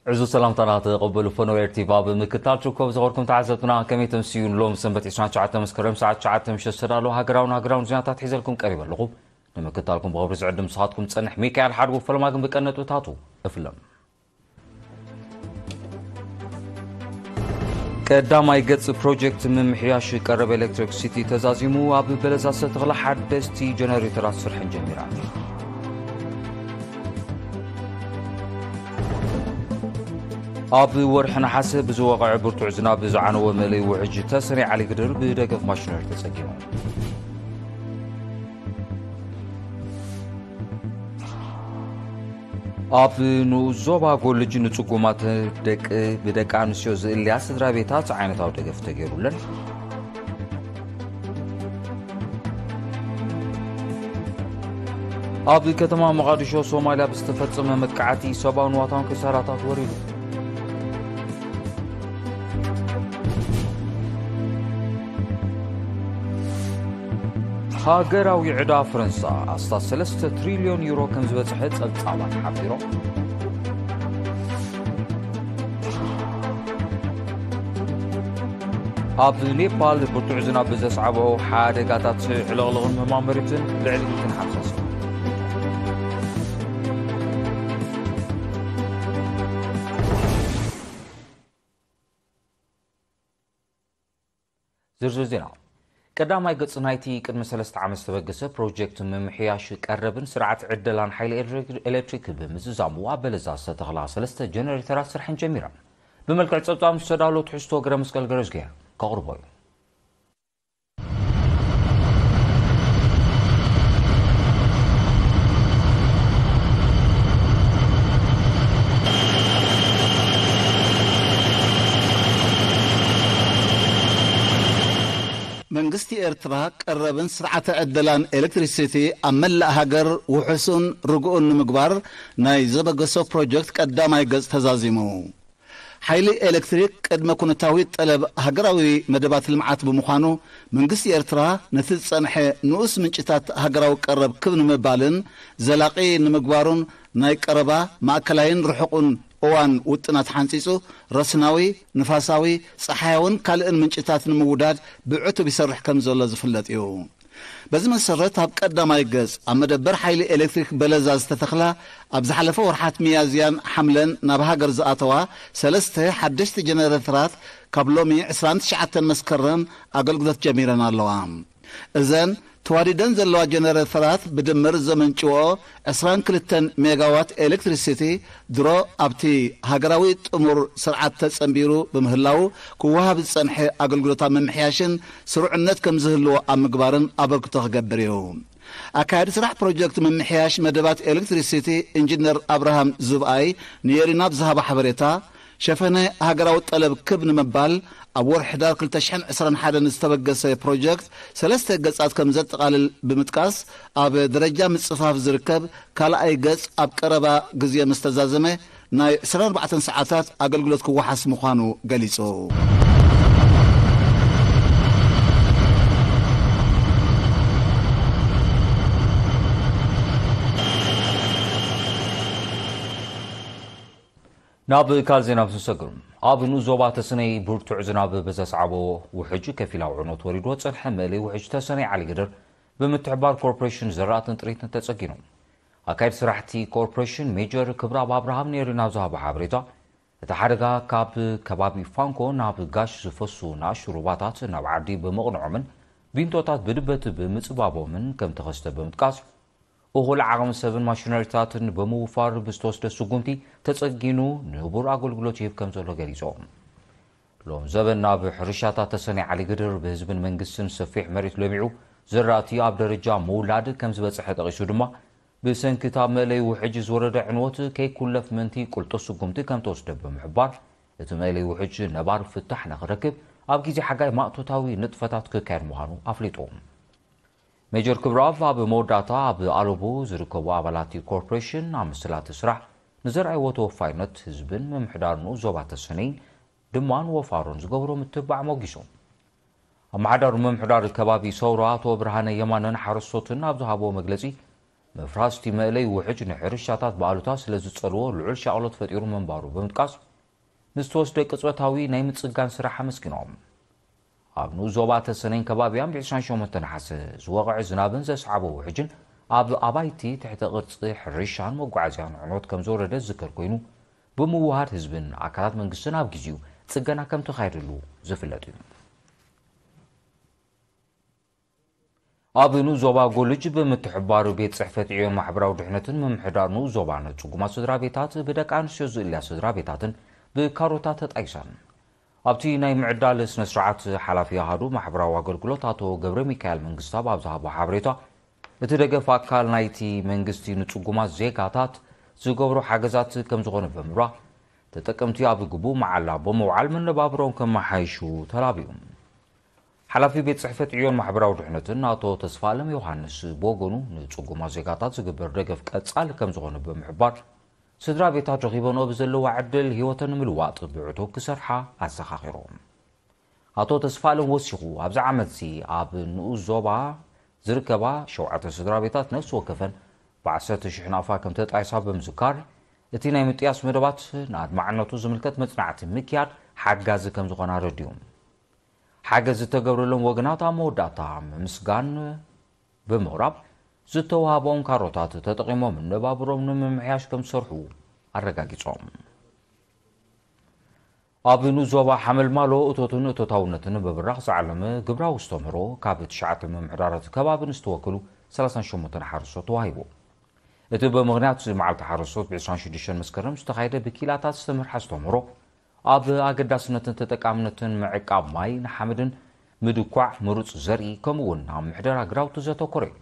ዕዙዝ ሰላምታና ተቐበሉ። ፈነወ ኤርቲቪ ኣብ ምክታል ትርከቡ ዝኸርኩም ተዓዘብትና፣ ከመይ ተምስዩ? ንሎም ሰንበት ዕስራን ትሽዓተን መስከረም ሰዓት ትሽዓተ ምሸት ዝተዳለወ ሃገራውን ሃገራውን ዜናታት ሒዘልኩም ቀሪበ ኣለኹ። ንምክታልኩም ብኽብሪ ዝዕድም ንስኻትኩም ዝጸንሕ ሚካኤል ሓድጉ። ፈለማ ግን ብቀነጥብታቱ እፍለም። ቀዳማይ ገጽ ፕሮጀክት ምምሕያሽ ቀረብ ኤሌክትሪክሲቲ ተዛዚሙ። ኣብ በለዛ ዝተተኽላ ሓደስቲ ጀነሬተራት ስርሐን ጀሚራ። ኣብ ወርሒ ነሓሰ ብዝወቕዐ ብርቱዕ ዝናብ ዝዓነወ መእለይ ውሕጅ ተሰነይ ዓሊ ግድር ብደገፍ ማሽነሪ ተጸጊኑ። ኣብ ንኡስ ዞባ ጎልጅ ንጽጉማት ደቂ ብደቂ ኣንስትዮ ዝእልያ ስድራ ቤታት ዓይነታዊ ደገፍ ተገይሩለን። ኣብ ከተማ ሞቓዲሾ ሶማልያ ብዝተፈጸመ መጥቃዕቲ ሰብኣውን ንዋታውን ክሳራታት ወሪዱ። ሃገራዊ ዕዳ ፈረንሳ ኣስታት ሰለስተ ትሪልዮን ዩሮ ከም ዝበጽሐ ጸብጻባት ሓቢሮም። ኣብ ኔፓል ብርቱዕ ዝናብ ብዘስዓቦ ሓደጋታት ዕልቕልቕን ምህማም መሬትን ልዕሊ ሚእትን ሓምሳ ሰባት። ዝርዝር ዜና። ቀዳማይ ገጽ ናይቲ ቅድሚ ሰለስተ ዓመት ዝተበገሰ ፕሮጀክት ምምሕያሽ ቀረብን ስርዓት ዕደላን ሓይሊ ኤሌክትሪክ፣ ኤሌክትሪክ ብምዝዛሙ ኣብ በለዛ ዝተተኽላ ሰለስተ ጀነሬተራት ስርሐን ጀሚረን። ብመልክዕ ጸብጻብ ዝተዳሎ ትሕዝቶ ገረ መስቀል ገረዝግሄር ከቕርቦ እዩ። መንግስቲ ኤርትራ ቀረብን ስርዓተ ዕደላን ኤሌክትሪሲቲ ኣብ መላእ ሃገር ውሑሱን ርጉኡን ንምግባር ናይ ዘበገሶ ፕሮጀክት ቀዳማይ ገጽ ተዛዚሙ። ሓይሊ ኤሌክትሪክ ቅድመ ኩነታዊ ጠለብ ሃገራዊ መደባት ልምዓት ብምዃኑ፣ መንግስቲ ኤርትራ ነቲ ዝጸንሐ ንኡስ ምንጭታት ሃገራዊ ቀረብ ክብ ንምባልን ዘላቒ ንምግባሩን ናይ ቀረባ፣ ማእከላይን ርሑቕን እዋን ውጥናት ሓንጺጹ፣ ረስናዊ፣ ንፋሳዊ፣ ጸሓያውን ካልእን ምንጭታት ንምውዳድ ብዕቱብ ይሰርሕ ከም ዘሎ ዝፍለጥ እዩ። በዚ መሰረት፣ ኣብ ቀዳማይ ገጽ ኣብ መደበር ሓይሊ ኤሌክትሪክ በለዛ ዝተተኽላ፣ ኣብ ዝሓለፈ ወርሓት ሚያዝያን ሓምለን ናብ ሃገር ዝኣተዋ ሰለስተ ሓደሽቲ ጀነሬተራት፣ ካብ ሎሚ ዕስራን ትሽዓተን መስከረም ኣገልግሎት ጀሚረን ኣለዋ። እዘን ተዋዲደን ዘለዋ ጀነሬተራት ብድምር ዘመንጭዎ ዕስራን ክልተን ሜጋዋት ኤሌክትሪሲቲ ድሮ ኣብቲ ሃገራዊ ጥሙር ስርዓት ተጸንቢሩ ብምህላዉ፣ ክወሃብ ዝጸንሐ ኣገልግሎታት ምምሕያሽን ስሩዕነት ከም ዝህልዎ ኣብ ምግባርን ኣበርክቶ ክገብር እዩ። ኣካያዲ ስራሕ ፕሮጀክት ምምሕያሽ መደባት ኤሌክትሪሲቲ ኢንጂነር ኣብርሃም ዝብኣይ ንኤሪና ብዝሃቦ ሓበሬታ፣ ሸፈነ ሃገራዊ ጠለብ ክብ ንምባል ኣብ ወርሒ ሕዳር ክልተ ሽሕን ዕስራን ሓደን ዝተበገሰ ፕሮጀክት ሰለስተ ገጻት ከም ዘጠቓልል ብምጥቃስ፣ ኣብ ደረጃ ምጽፋፍ ዝርከብ ካልኣይ ገጽ ኣብ ቀረባ ግዜ ምስ ተዛዘመ ናይ ዕስራን ኣርባዕተን ሰዓታት ኣገልግሎት ክወሓስ ምዃኑ ገሊጹ። ናብ ካልእ ዜና ምስ ንሰግር፣ ኣብ ንኡስ ዞባ ተሰነይ ብርቱዕ ዝናብ ብዘስዓቦ ውሕጅ ከፊላዊ ዕንወት ወሪድዎ ዝጸንሐ መእለይ ውሕጅ ተሰነይ ዓሊ ግድር ብምትሕብባር ኮርፖሬሽን ዘራእትን ጥሪትን ተጸጊኑ። ኣካየዲ ስራሕቲ ኮርፖሬሽን ሜጀር ክብረኣብ ኣብርሃም ንኤሪና ኣብ ዝሃቦ ሓበሬታ፣ እቲ ሓደጋ ካብ ከባቢ ፋንኮ ናብ ጋሽ ዝፈሱ ንኣሽቱ ሩባታት ናብ ዓዲ ብምቕንዖምን ቢንቶታት ብድበት ብምጽባቦምን ከም ተኸስተ ብምጥቃስ፣ እኹል ዓቕሚ ሰብን ማሽነሪታትን ብምውፋር ብዝተወስደ ስጉምቲ ተጸጊኑ ንቡር ኣገልግሎት ይህብ ከም ዘሎ ገሊጾም። ሎም ዘበን ናብ ሕርሻታት ተሰነይ ዓሊ ግድር ብህዝብን መንግስትን ሰፊሕ መሬት ለሚዑ ዘራእቲ ኣብ ደረጃ ምውላድ ከም ዝበጽሐ ጠቒሱ ድማ፣ ብሰንኪ እታ መእለይ ውሕጅ ዝወረደ ዕንወት ከይኩለፍ ምእንቲ ቅልጡፍ ስጉምቲ ከም ተወስደ ብምሕባር፣ እቲ መእለይ ውሕጅ ነባር ፍታሕ ንኽረክብ ኣብ ግዜ ሓጋይ ማእቶታዊ ንጥፈታት ክካየድ ምዃኑ ኣፍሊጡ። ሜጀር ክብረኣብ ኣብ መወዳእታ ኣብ ኣለቡ ዝርከቡ ኣባላት ኮርፖሬሽን ኣብ ምስላቲ ስራሕ ንዘርኣይዎ ተወፋይነት ህዝብን ምምሕዳር ንኡስ ዞባ ተሰነይን ድማ ንወፋሮን ዝገብሮ ምትብባዕ ሞጊሶም። ኣመሓዳሪ ምምሕዳር ከባቢ ሰውራ ኣቶ ብርሃነ የማነን ሓረስቶትን ኣብ ዝሃብዎ መግለጺ፣ ምፍራስ እቲ መእለይ ውሕጅ ንሕርሻታት ብኣሉታ ስለ ዝጸልዎ ልዑል ሻቕሎት ፈጢሩ ምንባሩ ብምጥቃስ፣ ንዝተወስደ ቅጽበታዊ ናይ ምጽጋን ስራሕ ኣመስጊኖም። ኣብ ንኡስ ዞባ ተሰነይን ከባቢያን ብ ዕስራን ሸሞንተን ነሓሰ ዝወቕዐ ዝናብን ዘስዓቦ ውሕጅን ኣብ ኣባይቲ፣ ትሕተ ቅርጺ ሕርሻን መጓዓዝያን ዕንወት ከም ዘውረደ ዝዝከር ኮይኑ፣ ብምውሃድ ህዝብን ኣካላት መንግስትን ኣብ ግዜኡ ጽገና ከም ተኻየደሉ ዝፍለጥ እዩ። ኣብ ንኡስ ዞባ ጎልጅ ብምትሕባሩ ቤት ጽሕፈት ዕዮን ማሕበራዊ ድሕነትን ምምሕዳር ንኡስ ዞባን ጽጉማት ስድራ ቤታት ብደቂ ኣንስትዮ ዝእልያ ስድራ ቤታትን ብካሮታት ተጣይሰን። ኣብቲ ናይ ምዕዳል ስነ ስርዓት ሓላፊ ኣሃዱ ማሕበራዊ ኣገልግሎት ኣቶ ገብረ ሚካኤል መንግስታብ ኣብ ዝሃቦ ሓበሬታ፣ እቲ ደገፍ ኣካል ናይቲ መንግስቲ ንጽጉማት ዜጋታት ዝገብሮ ሓገዛት ከም ዝኾነ ብምብራህ፣ ተጠቀምቲ ኣብ ግቡእ መዓላ ብምውዓል መነባብሮም ከመሓይሹ ተላብዩ። ሓላፊ ቤት ጽሕፈት ዕዮን ማሕበራዊ ድሕነትን ኣቶ ተስፋኣለም ዮሃንስ ብወገኑ፣ ንጽጉማት ዜጋታት ዝግበር ደገፍ ቀጻሊ ከም ዝኾነ ብምሕባር፣ ስድራ ቤታት ረኺበንኦ ብዘለዋ ዕድል ህይወተን ንምልዋጥ ብዕቱብ ክሰርሓ ኣዘኻኺሩ። ኣቶ ተስፋኣለም ወሲኹ፣ ኣብዚ ዓመትዚ ኣብ ንኡስ ዞባ ዝርከባ ሸውዓተ ስድራ ቤታት ነፍሲ ወከፈን ብዓሰርተ ሽሕ ናቕፋ ከም ተጣይሳ ብምዝካር፣ እቲ ናይ ምጥያስ መደባት ንኣድማዕነቱ ዝምልከት መጽናዕቲ ምክያድ ሓጋዚ ከም ዝኾነ ኣረዲኡ። ሓገዝ ዝተገብረሎም ወገናት ኣብ መወዳእታ ምምስጋን ብምቕራብ፣ ዝተዋህቦም ካሮታት ተጠቒሞም መነባብሮም ንምምሕያሽ ከም ዝሰርሑ ኣረጋጊጾም። ኣብ ንኡስ ዞባ ሓመልማሎ እቶትን እቶታውነትን ንምብራኽ ዝዓለመ ግብራዊ ኣስተምህሮ ካብ ትሽዓተ ምምሕዳራት ከባቢ ንዝተወከሉ ሰላሳን ሸሞንተን ሓረስቶት ተዋሂቡ። እቲ ብምኽንያት መዓልቲ ሓረስቶት ብ ዕስራን ሽዱሽተን መስከረም ዝተኻየደ ብኪላታት ዝተመርሐ ኣስተምህሮ፣ ኣብ ኣገዳስነትን ተጠቃምነትን ምዕቃብ ማይ ንሓመድን ምድኳዕ ምሩጽ ዘርኢ፣ ከምኡ እውን ኣብ ምሕደራ ግራውቲ ዘተኮረ እዩ።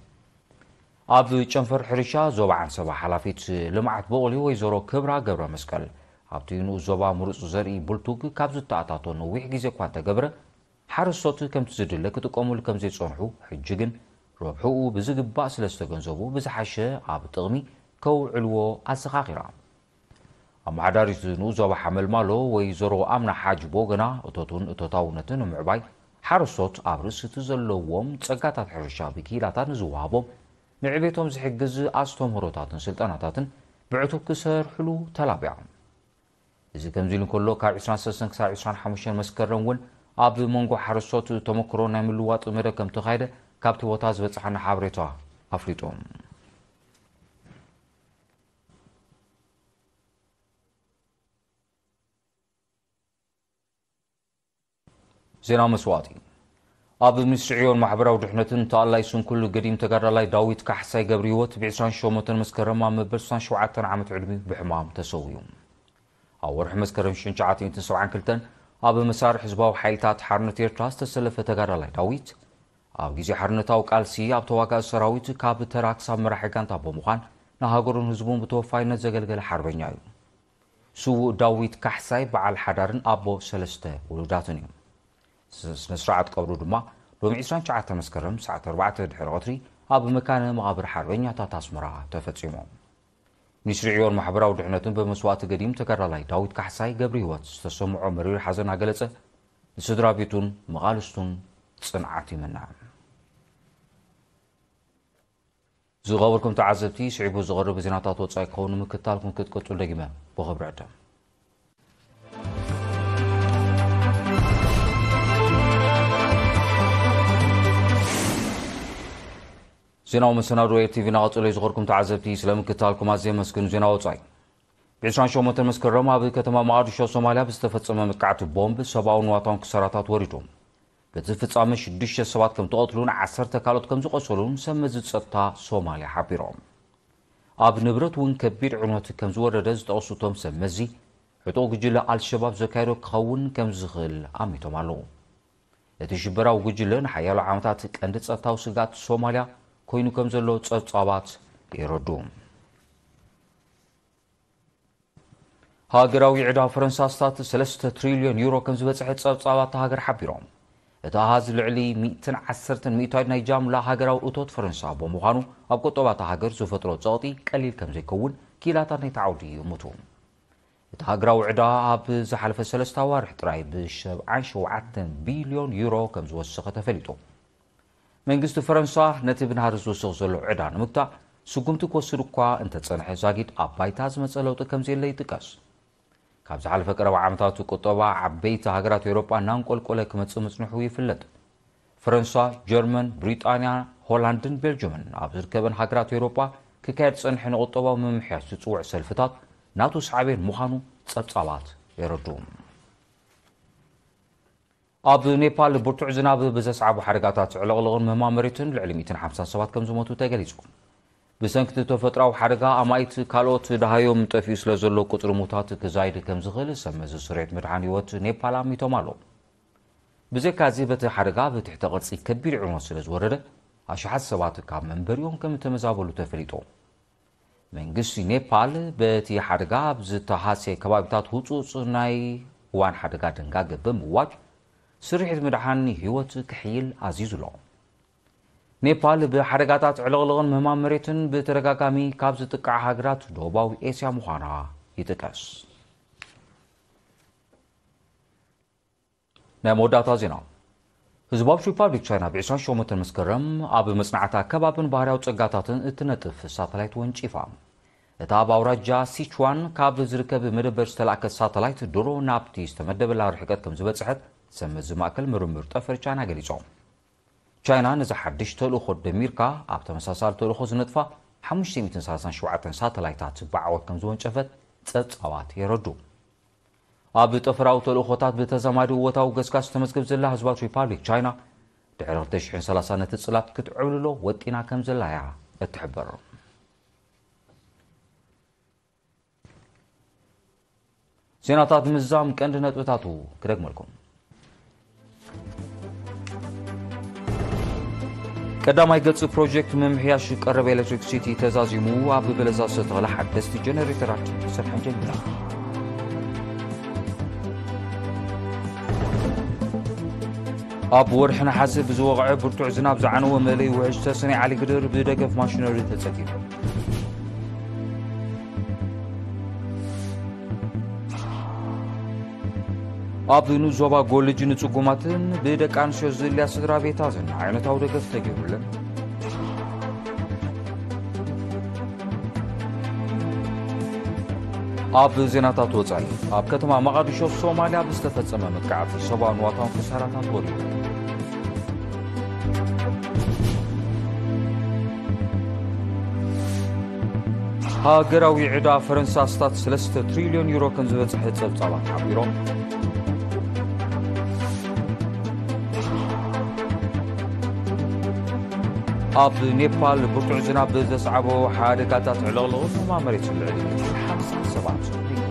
ኣብ ጨንፈር ሕርሻ ዞባ ዓንሰባ ሓላፊት ልምዓት በቑሊ ወይዘሮ ክብራ ገብረ መስቀል፣ ኣብቲ ንኡስ ዞባ ምሩጽ ዘርኢ ቡልቱግ ካብ ዝተኣታቶ ነዊሕ ግዜ እኳ እንተገበረ፣ ሓረስቶት ከምቲ ዝድለ ክጥቀሙሉ ከም ዘይጸንሑ፣ ሕጂ ግን ረብሕኡ ብዝግባእ ስለ ዝተገንዘቡ፣ ብዝሓሸ ኣብ ጥቕሚ ከውዕልዎ ኣዘኻኺራ። ኣመሓዳሪት ንኡስ ዞባ ሓመልማሎ ወይዘሮ ኣምና ሓጅ ብወገና፣ እቶትን እቶታውነትን ንምዕባይ ሓረስቶት ኣብ ርእሲ እቲ ዘለዎም ጸጋታት ሕርሻ ብኪኢላታት ንዝወሃቦም ንዕቤቶም ዝሕግዝ ኣስተምህሮታትን ስልጠናታትን ብዕቱብ ክሰርሕሉ ተላቢያ። እዚ ከምዚ ኢሉ እንከሎ፣ ካብ ዕስራን ሰለስተን ክሳብ ዕስራን ሓሙሽተን መስከረም እውን ኣብ መንጎ ሓረስቶት ተመክሮ ናይ ምልዋጥ መደብ ከም ተኻየደ ካብቲ ቦታ ዝበጽሓና ሓበሬታ ኣፍሊጡ። ዜና መስዋእቲ። ኣብ ሚኒስትሪ ዕዮን ማሕበራዊ ድሕነትን ተኣላይ ስንኩል ገዲም ተጋዳላይ ዳዊት ካሕሳይ ገብረህይወት ብ ዕስራን ሸሞንተን መስከረም ኣብ መበል ስሳን ሸውዓተን ዓመት ዕድሚኡ ብሕማም ተሰዊኡ። ኣብ ወርሒ መስከረም ሽሕን ትሽዓተ ሚእትን ሰብዓን ክልተን ኣብ መሳርዕ ህዝባዊ ሓይልታት ሓርነት ኤርትራ ዝተሰለፈ ተጋዳላይ ዳዊት፣ ኣብ ግዜ ሓርነታዊ ቃልሲ ኣብ ተዋጋኢ ሰራዊት ካብ ተራ ክሳብ መራሒ ጋንታ ብምዃን ንሃገሩን ህዝቡን ብተወፋይነት ዘገልገለ ሓርበኛ እዩ። ስዉእ ዳዊት ካሕሳይ በዓል ሓዳርን ኣቦ ሰለስተ ውሉዳትን እዩ። ስ-፣ ስነ ስርዓት ቀብሩ ድማ ሎሚ ዕስራን ትሽዓተን መስከረም ሰዓት ኣርባዕተ ድሕሪ ቀትሪ ኣብ መካነ መቓብር ሓርበኛታት ኣስመራ ተፈጺሙ። ሚኒስትሪ ዕዮን ማሕበራዊ ድሕነትን ብመስዋእቲ ገዲም ተጋዳላይ ዳዊት ካሕሳይ ገብረ ህይወት ዝተሰምዖ መሪር ሓዘን ኣገለጸ። ንስድራ ቤቱን መቓልስቱን ጽንዓት ይምነ። ዝኸበርኩም ተዓዘብቲ፣ ስዒቡ ዝቐርብ ዜናታት ወጻኢ ክኸውን ንምክትታልኩም ክትቅጽሉ ደጊመ ብኽብሪ ዕድም። ዜናዊ መሰናድኦ ኤር ቲቪ እናቐጸለ እዩ። ዝኸበርኩም ተዓዘብቲ፣ ስለ ምክትታልኩም ኣዝየ የመስግን። ዜና ወጻኢ። ብ ዕስራን ሸሞንተን መስከረም ኣብ ከተማ መቓዲሾ ሶማልያ ብዝተፈጸመ መጥቃዕቲ ቦምብ ሰብኣውን ንዋታውን ክሳራታት ወሪዱ። በቲ ፍጻመ ሽዱሽተ ሰባት ከም ተቐትሉን ዓሰርተ ካልኦት ከም ዝቖሰሉን ሰብ መዚ ጸጥታ ሶማልያ ሓቢሮም። ኣብ ንብረት እውን ከቢድ ዕንወት ከም ዝወረደ ዝጠቐሱ እቶም ሰብ መዚ፣ ዕጡቕ ጉጅለ ኣልሸባብ ዘካየዶ ክኸውን ከም ዝኽእል ኣሚቶም ኣለዉ። እቲ ሽበራዊ ጉጅለ ንሓያሎ ዓመታት ቀንዲ ጸጥታዊ ስግኣት ሶማልያ ኮይኑ ከም ዘሎ ጸብጻባት የረድኡ። ሃገራዊ ዕዳ ፈረንሳ ኣስታት ሰለስተ ትሪልዮን ዩሮ ከም ዝበጽሐ ጸብጻባት እታ ሃገር ሓቢሮም። እቲ ኣሃዝ ልዕሊ ሚእትን ዓሰርተን ሚእታዊት ናይ ጃምላ ሃገራዊ እቶት ፈረንሳ ብምዃኑ፣ ኣብ ቁጠባ እታ ሃገር ዝፈጥሮ ጸቕጢ ቀሊል ከም ዘይከውን ክኢላታት ናይቲ ዓውዲ ይእምቱ። እቲ ሃገራዊ ዕዳ ኣብ ዝሓለፈ ሰለስተ ኣዋርሕ ጥራይ ብሰብዓን ሸውዓተን ቢልዮን ዩሮ ከም ዝወሰኸ ተፈሊጡ። መንግስቲ ፈረንሳ ነቲ ብናህሪ ዝውስኽ ዘሎ ዕዳ ንምግታእ ስጉምቲ ክወስድ እኳ እንተጸንሐ፣ ዛጊድ ኣብ ባይታ ዝመጸ ለውጢ ከም ዘየለ ይጥቀስ። ካብ ዝሓለፈ ቀረባ ዓመታት ቁጠባ ዓበይቲ ሃገራት ኤውሮጳ እናንቆልቆለ ክመጽእ ምጽንሑ ይፍለጥ። ፈረንሳ፣ ጀርመን፣ ብሪጣንያ፣ ሆላንድን ቤልጅየምን ኣብ ዝርከበን ሃገራት ኤውሮጳ ክካየድ ዝጸንሐ ንቁጠባዊ ምምሕያሽ ዝጽውዕ ሰልፍታት ናቱ ሳዕቤን ምዃኑ ጸብጻባት የረድኡ። ኣብ ኔፓል ብርቱዕ ዝናብ ብዘስዓቦ ሓደጋታት ዕለቕለቕን ምህማም መሬትን ልዕሊ ሚእትን ሓምሳን ሰባት ከም ዝሞቱ ተገሊጹ። ብሰንኪ እቲ ተፈጥሮኣዊ ሓደጋ ኣማኢት ካልኦት ደሃዮም ጠፊኡ ስለ ዘሎ ቁጽሪ ሙታት ክዛይድ ከም ዝኽእል ሰብ መዚ ስርየት ምድሓን ህይወት ኔፓል ኣሚቶም ኣለዉ። ብዘይካዚ በቲ ሓደጋ ብትሕተ ቅርጺ ከቢድ ዕንወት ስለ ዝወረደ ኣሽሓት ሰባት ካብ መንበሪኦም ከም እተመዛበሉ ተፈሊጡ። መንግስቲ ኔፓል በቲ ሓደጋ ኣብ ዝተሃስየ ከባቢታት ህጹጽ ናይ እዋን ሓደጋ ድንጋገ ብምዋጅ ስርሒት ምድሓን ህይወት ክሕይል ኣዚዙ ኣሎ። ኔፓል ብሓደጋታት ዕልቕልቕን ምህማም መሬትን ብተደጋጋሚ ካብ ዝጥቃዓ ሃገራት ደቡባዊ ኤስያ ምዃና ይጥቀስ። ናይ መወዳእታ ዜና። ህዝባዊት ሪፓብሊክ ቻይና ብ ዕስራን ሸሞንተን መስከረም ኣብ መጽናዕቲ ኣከባብን ባህርያዊ ጸጋታትን እትነጥፍ ሳተላይት ወንጪፋ። እታ ኣብ ኣውራጃ ሲችዋን ካብ ዝርከብ መደበር ዝተላእከት ሳተላይት ድሮ ናብቲ ዝተመደበላ ርሕቀት ከም ዝበጽሐት ሰብ መዚ ማእከል ምርምር ጠፈር ቻይና ገሊጾም። ቻይና ነዚ ሓድሽ ተልእኾ ደሚርካ ኣብ ተመሳሳሊ ተልእኾ ዝነጥፋ ሓሙሽተ ሚእትን ሰላሳን ሸውዓተን ሳተላይታት ብዓወት ከም ዝወንጨፈት ጸብጻባት የረዱ። ኣብ ጠፈራዊ ተልእኾታት ብተዛማዲ እወታዊ ገስጋስ ተመዝግብ ዘላ ህዝባዊት ሪፓብሊክ ቻይና ድሕሪ ክልተ ሽሕን ሰላሳን ነቲ ጽላት ክትዕብልሎ ወጢና ከም ዘላ እያ እትሕብር። ዜናታት ምዝዛም ቀንዲ ነጥብታቱ ክደግመልኩም። ቀዳማይ ገጽ ፕሮጀክት ምምሕያሽ ቀረብ ኤሌክትሪክሲቲ ተዛዚሙ ኣብ በለሳ ዝተተኽለ ሓደስቲ ጀነሬተራት ስርሐን ጀሚራ። ኣብ ወርሒ ነሓሰ ብዝወቕዐ ብርቱዕ ዝናብ ዝዓነወ መእለይ ውሕጅ ተሰነይ ዓሊ ግድር ብደገፍ ማሽነሪ ተጸጊቡ። ኣብ ንኡስ ዞባ ጎልጅ ንጽጉማትን ብደቂ ኣንስትዮ ዝልያ ስድራ ቤታትን ዓይነታዊ ደገፍ ተገይሩለን። ኣብ ዜናታት ወጻኢ፣ ኣብ ከተማ መቓዲሾ ሶማልያ ብዝተፈጸመ መጥቃዕቲ ሰብኣውን ንዋታውን ክሳራታት ወሪዱ። ሃገራዊ ዕዳ ፈረንሳ ኣስታት ሰለስተ ትሪልዮን ዩሮ ከም ዝበጽሐ ጸብጻባት ሓቢሮም። ኣብ ኔፓል ብርቱዕ ዝናብ ዘስዓቦ ሓደጋታት ዕልቕልቕን ምህማም መሬትን ልዕሊ ሓምሳ ሰባት ሞይቶም።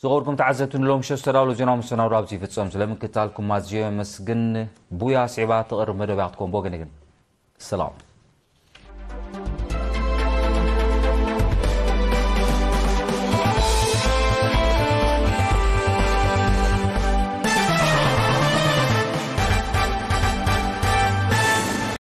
ዝኸበርኩም ተዓዘብቲ፣ ንሎሚ ምሸት ዝተዳለወ ዜናዊ መሰናዶ ኣብዚ ይፍጸም። ስለምክትታልኩም ኣዝየ የመስግን። ቡያ ስዒባ ትቐርብ መደብ እያ ክትኮን። ብወገነይ ግን ሰላም።